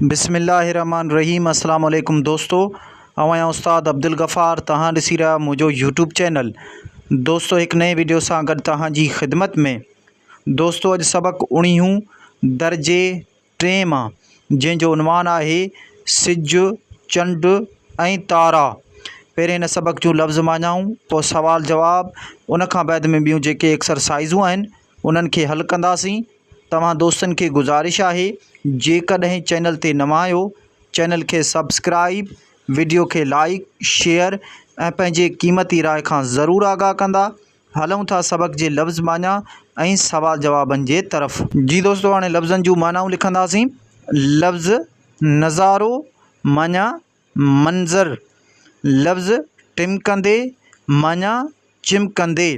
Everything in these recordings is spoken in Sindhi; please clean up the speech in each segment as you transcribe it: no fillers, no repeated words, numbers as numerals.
بسم الله الرحمن الرحيم السلام عليڪم دوستو آئون آهيان استاد عبدالغفار توهان ڏسي رهيا منهنجو يوٽيوب چينل دوستو هڪ نئين ويڊيو سان گڏ توهان جي خدمت ۾ دوستو اڄ سبق اڻيهون درجي ٽئين مان جنهن جو عنوان آهي سج چنڊ ۽ تارا پهرين هن سبق جون لفظ معنائون پوء سوال جواب ان کان بعد ۾ ٻيون جيڪي ايڪسرسائزون آهن انهن کي حل ڪنداسين توهان دوستن کي گذارش آهي جيڪڏهن چينل تي نوان آهيو چينل کي سبسڪرائب وڊيو کي لائڪ شيئر ۽ پنهنجي قيمتي راء کان ضرور آگاهه ڪندا هلون ٿا سبق جي لفظ معنيٰ ۽ سوال جوابن جي طرف. جي دوستو هاڻي لفظن جون معنائون لکنداسين لفظ نظارو معنيٰ منظر لفظ ٽمڪندي معنيٰ چمڪندي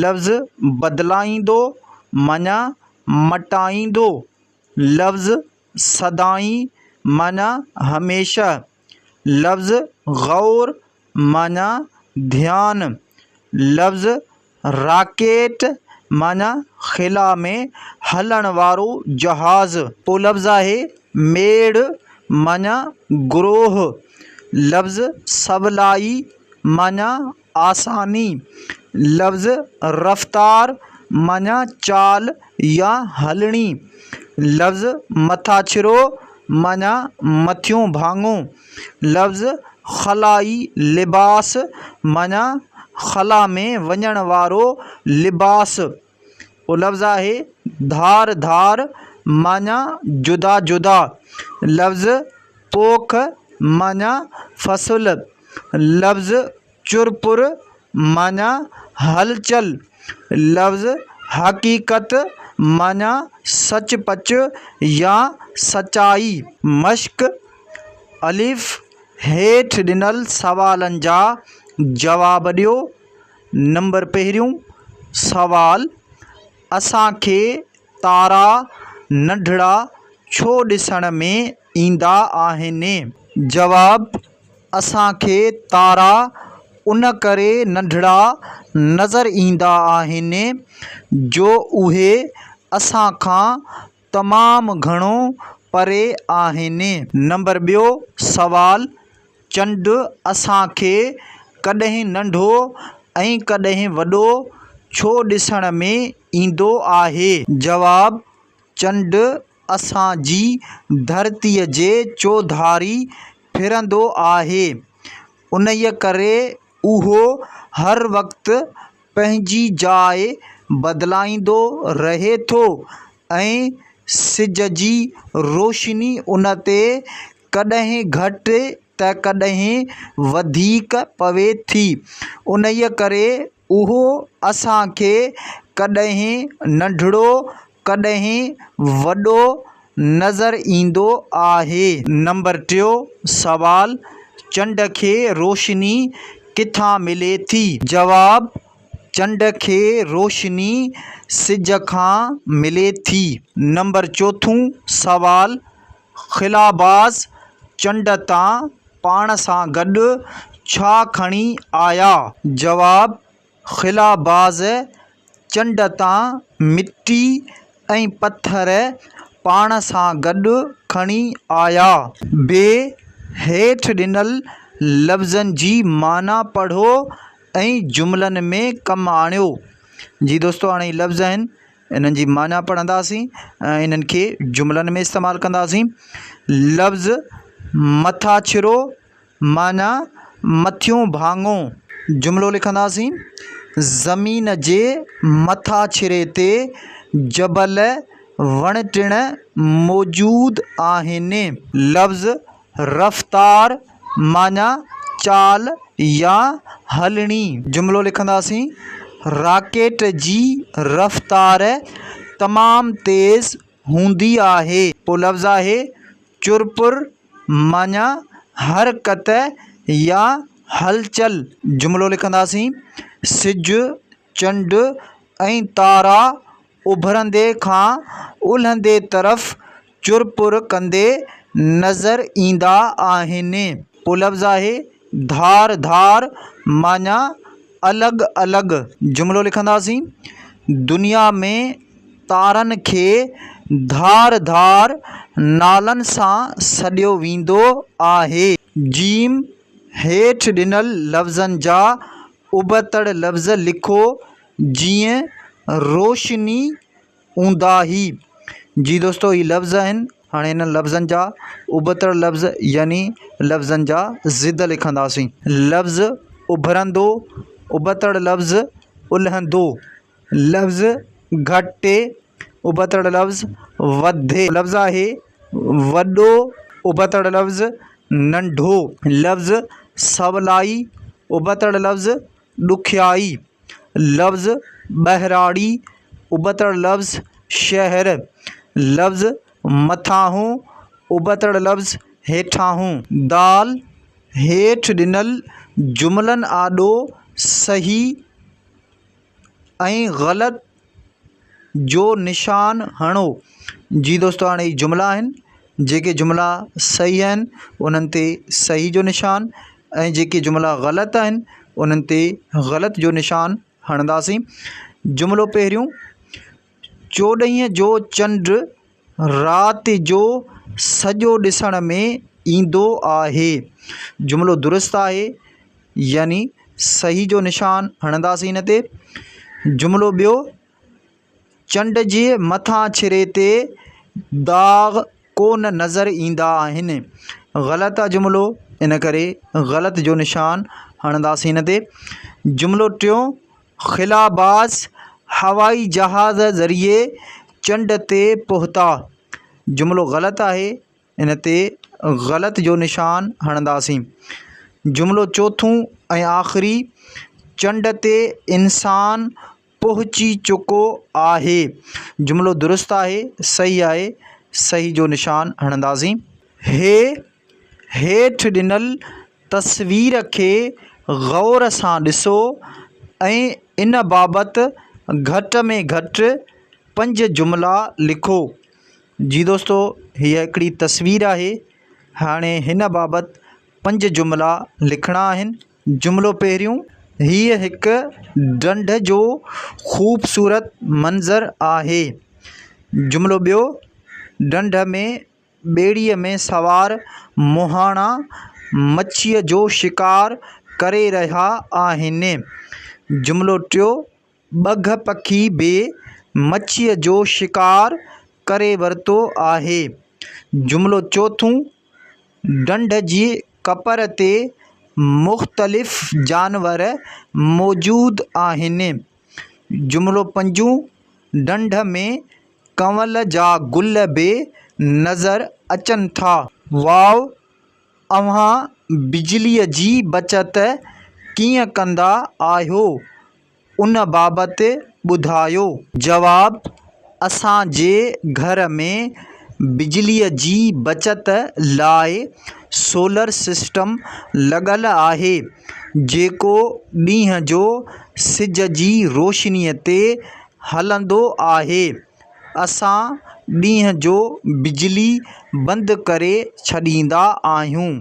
لفظ بدلائيندو معنيٰ مٽائيندو، لفظ سدائين معنيٰ هميشه، لفظ غور معنيٰ ڌيان، لفظ راڪيٽ معنيٰ خلا ۾ هلڻ وارو جهاز. پوء لفظ آهي ميڙ معنيٰ گروهه، لفظ سولائي معنيٰ آساني، لفظ رفتار معنيٰ چال يا هلڻي، لفظ مٿاڇرو معنيٰ مٿيون ڀاڱو، لفظ خلائي لباس معنيٰ خلا ۾ وڃڻ وارو لباس. پوء لفظ آهي ڌار ڌار معنيٰ جدا جدا، لفظ پوک معنيٰ فصل، لفظ چرپر معنيٰ هلچل، لفظ حقيقت معنيٰ سچ پچ يا سچائي. مشق، الف، هيٺ ڏنل سوالن جا جواب ڏيو. نمبر پهريون سوال، اسان کي تارا ننڍڙا ڇو ڏسڻ ۾ ايندا آهن؟ جواب، اسان کي تارا ان ڪري ننڍڙا نظر ايندا آهن جو اهي اسان کان تمام گهڻو پري آهن. نمبر ٻيو سوال، چنڊ اسان کي ڪڏهن ننڍو ۽ ڪڏهن وڏو ڇو ڏسڻ ۾ ايندو آهي؟ جواب، چنڊ اسان جي ڌرتيء جي چوڌاري ڦرندو آهي، انهيء ڪري اهو هر وقت پنهنجي جاء بدلائيندو رهي ٿو ۽ سج جي روشني ان تي ڪڏهن گهٽ ته ڪڏهن وڌيڪ پوي ٿي، انهيء ڪري اهو اسان کي ڪڏهن ننڍڙو ڪڏهن وڏو نظر ايندو آهي. نمبر ٽيو سوال، چنڊ کي روشني ڪٿان ملي ٿي؟ جواب، چنڊ کي روشني سج کان ملي ٿي. نمبر چوٿون سوال، خلاباز چنڊ تان پاڻ سان گڏ ڇا کڻي آيا؟ جواب، خلاباز چنڊ تان مٽي ۽ پٿر پاڻ سان گڏ کڻي آيا. بي، هيٺ ڏنل لفظن جي معنيٰ پڙهو ۽ جملن ۾ ڪم آڻيو. جي دوستو هاڻي هي لفظ آهن انهن جي معنيٰ پڙهنداسين ۽ انهن کي جملن ۾ استعمال ڪنداسين. لفظ مٿاڇرو معنيٰ مٿيون ڀاڱو. جملو لکنداسين، زمين جي مٿاڇري تي جبل، وڻ ٽڻ موجود آهن. لفظ رفتار معنيٰ چال يا هلڻي. جملو لکنداسين، راڪيٽ جي رفتار تمام تيز هوندي آهي. پوء لفظ آهي چرپر معنيٰ حرڪت يا هلچل. جملو لکنداسين، سج، چنڊ ۽ تارا اڀرندي کان الهندي طرف چرپر ڪندي نظر ايندا آهن. پوء لفظ آهي ڌار ڌار معنيٰ الڳ الڳ. جملو لکنداسين، دنيا ۾ تارن کي ڌار ڌار نالن سان سڏيو ويندو آهي. جيم، هيٺ ڏنل لفظن جا ابتڙ لفظ لکو جيئن روشني، اونداهي. جي دوستو هي لفظ آهن هاڻي هنن لفظن جا ابتڙ لفظ يعني لفظن جا ضد لکنداسين. لفظ اڀرندو ابتڙ لفظ الهندو. لفظ گهٽي ابتڙ لفظ وڌي. لفظ آهي وڏو ابتڙ لفظ ننڍو. لفظ سولائي ابتڙ لفظ ڏکيائي. لفظ ٻهراڙي ابتڙ لفظ شهر. لفظ مٿانهون ابتڙ لفظ هيٺانهون. دال، هيٺ ڏنل جملن آڏو صحيح ۽ غلط جو نشان هڻو. جي دوستو هاڻي هي جملا آهن جيڪي جملا صحيح آهن انهن تي صحيح جو نشان ۽ جيڪي جملا غلط آهن انهن تي غلط جو نشان هڻنداسين. جملو پهريون، چوڏهينء جو چنڊ رات جو سڄو ڏسڻ ۾ ايندو آهي. جملو درست آهي يعني صحيح جو نشان هڻنداسين ان تي. جملو ٻيو، چنڊ جي مٿاڇري تي داغ ڪونه نظر ايندا آهن. غلط آ جملو ان ڪري غلط جو نشان هڻنداسين ان تي. جملو ٽيون، خلاباز هوائي جهاز ذريعي چنڊ تي پهتا. جملو غلط آهي ان تي غلط جو نشان هڻنداسين. جملو چوٿون ۽ آخري، چنڊ تي انسان پهچي چڪو آهي. جملو درست آهي، صحيح آهي، صحيح جو نشان هڻنداسين. هي هيٺ ڏنل تصوير کي غور سان ڏسو ۽ ان بابت گهٽ ۾ گهٽ پنج جملا لکو. جي دوستو هيء هڪڙي تصوير آهي هاڻي هن بابت پنج جملا لکڻا آهن. جملو پهريون، هيء هڪ ڍنڍ جو خوبصورت منظر آهي. جملو ٻيو، ڍنڍ ۾ ٻيڙيء ۾ سوار مهاڻا مڇيء جو شڪار ڪري رهيا آهن. جملو ٽيو، ٻگهه پکي به مڇيء جو شڪار ڪري ورتو آهي. جملو چوٿون، ڍنڍ جي ڪپر تي مختلف جانور موجود آهن. جملو پنجون، ڍنڍ ۾ ڪنول جا گل به نظر اچن ٿا. واء، اوهان بجليء جي بچت ڪيئن ڪندا آهيو؟ ان بابت ٻڌايو. جواب، اسان جي گهر ۾ بجليء جي بچت لاء سولر سسٽم لڳل آهي جيڪو ڏينهن جو سج جي روشنيء تي هلندو آهي. اسان ڏينهن جو بجلي بند ڪري ڇڏيندا آهيون.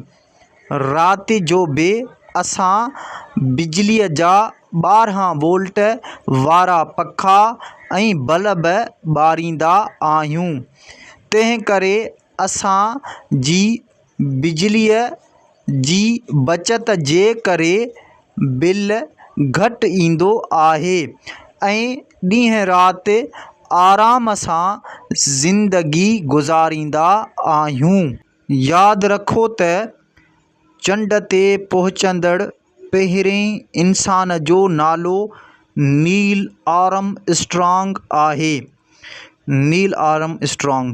رات جو به اسان بجليء جا 12 وولٽ وارا پکا ۽ بلب ٻاريندا آهيون، تنهن ڪري اسان جي بجليء جي بچت جي ڪري بل گهٽ ايندو آهي ۽ ڏينهن رات آرام سان زندگي گذاريندا آهيون. ياد رکو ته چنڊ تي پهچندڙ پهرئين انسان جو نالو نيل آرم اسٽرانگ آهي. Neil Armstrong.